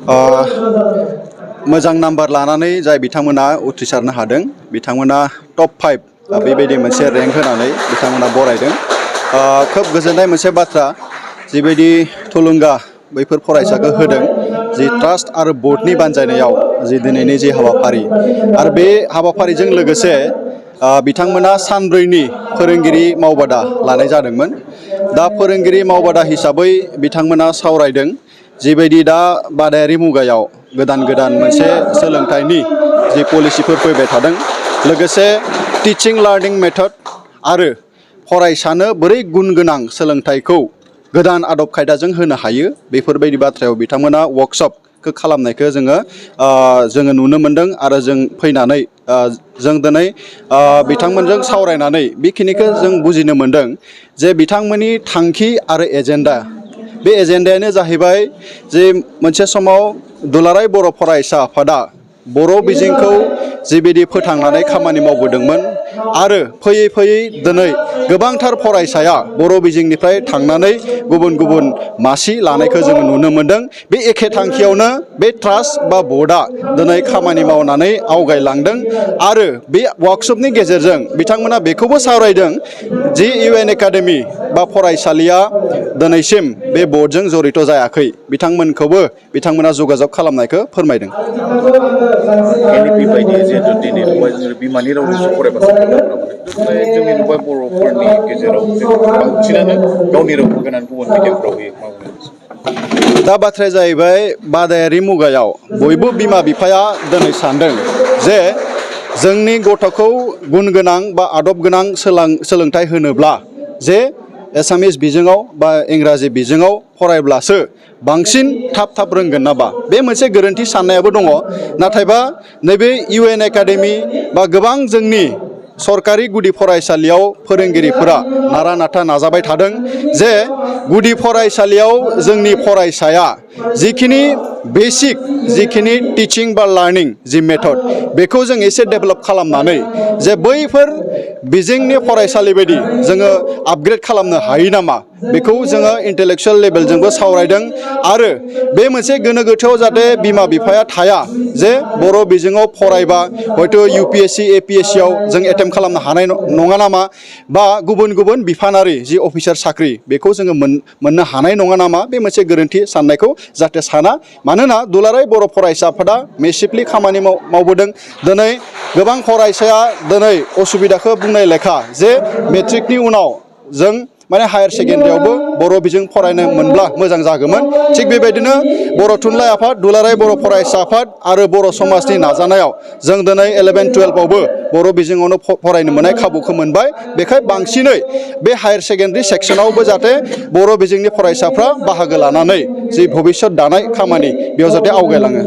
मोजां नाम्बार लानानै जाय बिथांमोना उथ्रिसारनो हादों बिथांमोना टप 5 बेबायदि मोनसे रेंक होनानै बिथांमोना बरायदों। खोब गोजोननाय मोनसे बाथ्रा जिबायदि थुलुंगा बैफोर फरायसाखौ होदों जि ट्रास्ट आरो बोर्डनि बानजायनायाव जि दिनैनि जि हाबाफारि आरो बे हाबाफारिजों लोगोसे बिथांमोना सानब्रैनि फोरोंगिरि मावबादा लानाय जादोंमोन। दा फोरोंगिरि मावबादा हिसाबै बिथांमोना सावरायदों जिबायदि दा बादायारि मुगायाव गोदान गोदान मोनसे सोलोंथाइनि जि पलिसिफोर फैबाय थादों लोगोसे टिचिं लार्निं मेथड आरो फरायसानो बोरै गुन गोनां सोलोंथाइखौ गोदान आदब खायदाजों होनो हायो बेफोरबायदि बाथ्रायाव बिथांमोना वर्कशपखौ खालामनायखौ जोङो नुनो मोन्दों आरो जों फैनानै जों दिनै बिथांमोनजों सावरायनानै बेखिनिखौ जों बुजिनो मोन्दों जे बिथांमोननि थांखि आरो एजेन्डा बे एजेन्डायानो जाहैबाय जे मोनसे समाव दुलाराय बर' फरायसा आफादा बर' बिजोंखौ जिबायदि फोथांनानै खामानि मावबोदोंमोन आरो फैयै फैयै दिनै गोबांथार फरायसाया बर' बिजोंनिफ्राय थांनानै गुबुन गुबुन मासि लानायखौ जोङो नुनो मोन्दों। बे एखे थांखियावनो बे ट्रास्ट बा बोर्डआ दिनै खामानि मावनानै आवगायलांदों आरो बे वार्कशपनि गेजेरजों बिथांमोना बेखौबो सावरायदों जि इउएन एकाडेमि बा फरायसालिया दिनैसिम बे बोर्डजों जड़ित जायाखै बिथांमोनखौबो बिथांमोना जगाजग खालामनायखौ फोरमायदों। एनइपि बायदि जिहेतु दिनै नुबाय जोङो बिमानि रावजोंसो फरायबासो नुनो मोनो नाथाय जोंनि नुबाय बर'फोरनि गेजेराव बांसिनानो गावनि रावखौ गारनानै गुबुन मिडियामफ्राव होयो मा बुङो? दा बाथ्राया जाहैबाय बादायारि मुगायाव बयबो बिमा बिफाया दिनै सानदों जे जोंनि गथ'खौ गुन गोनां बा आदब गोनां सोलोंथाइ होनोब्ला जे एसामिस बिजोङाव बा इंराजि बिजोङाव फरायब्लासो बांसिन थाब रोंगोन नामा बे मोनसे गोरोन्थि साननायाबो दङ। नाथायबा नैबे इउएन एकाडेमि बा गोबां जोंनि सरकारि गुदि फरायसालियाव फोरोंगिरिफोरा नारा नाथा नाजाबाय थादों जे गुदि फरायसालियाव जोंनि फरायसाया जिखिनि बेसिक जिखिनि टिचिं बा लार्निं जि मेथड बेखौ जों एसे डेभेलप खालामनानै जे बैफोर बिजोंनि फरायसालि बायदि जोङो आपग्रेड खालामनो हायो नामा बेखौ जोङो इन्टेलेक्सुयेल लेभेलजोंबो सावरायदों आरो बे मोनसे गोनो गोथोआव जाहाथे बिमा बिफाया थाया जे बर' बिजोङाव फरायबा हयथ' UPSC APSC आव जों एटेम्प खालामनो हानाय नङा नामा बा गुबुन गुबुन बिफानारि जि अफिसार साख्रि बेखौ जोङो मोननो हानाय नङा नामा बे मोनसे गोरोन्थि साननायखौ जाहाथे साना। मानोना दुलाराय बर' फरायसा आफादा मेसिभलि खामानि मावबोदों। दिनै गोबां फरायसाया दिनै असुबिदाखौ बुंनाय लेखा जे मेट्रिकनि उनाव जों माने हायार सेकेन्डारियावबो बर' बिजों फरायनो मोनब्ला मोजां जागौमोन। थिग बेबायदिनो बर' थुनलाइ आफाद दुलाराय बर' फरायसा आफाद आरो बर' समाजनि नाजानायाव जों दिनै 11-12आवबो बर' बिजोङावनो फरायनो मोननाय खाबुखौ मोनबाय। बेखायनो बांसिनै बे हायार सेकेन्डारि सेक्सनावबो जाहाथे बर' बिजोंनि फरायसाफ्रा बाहागो लानानै जि भबिष्यत दानाय खामानि बेयाव जाहाथे आवगायलाङो।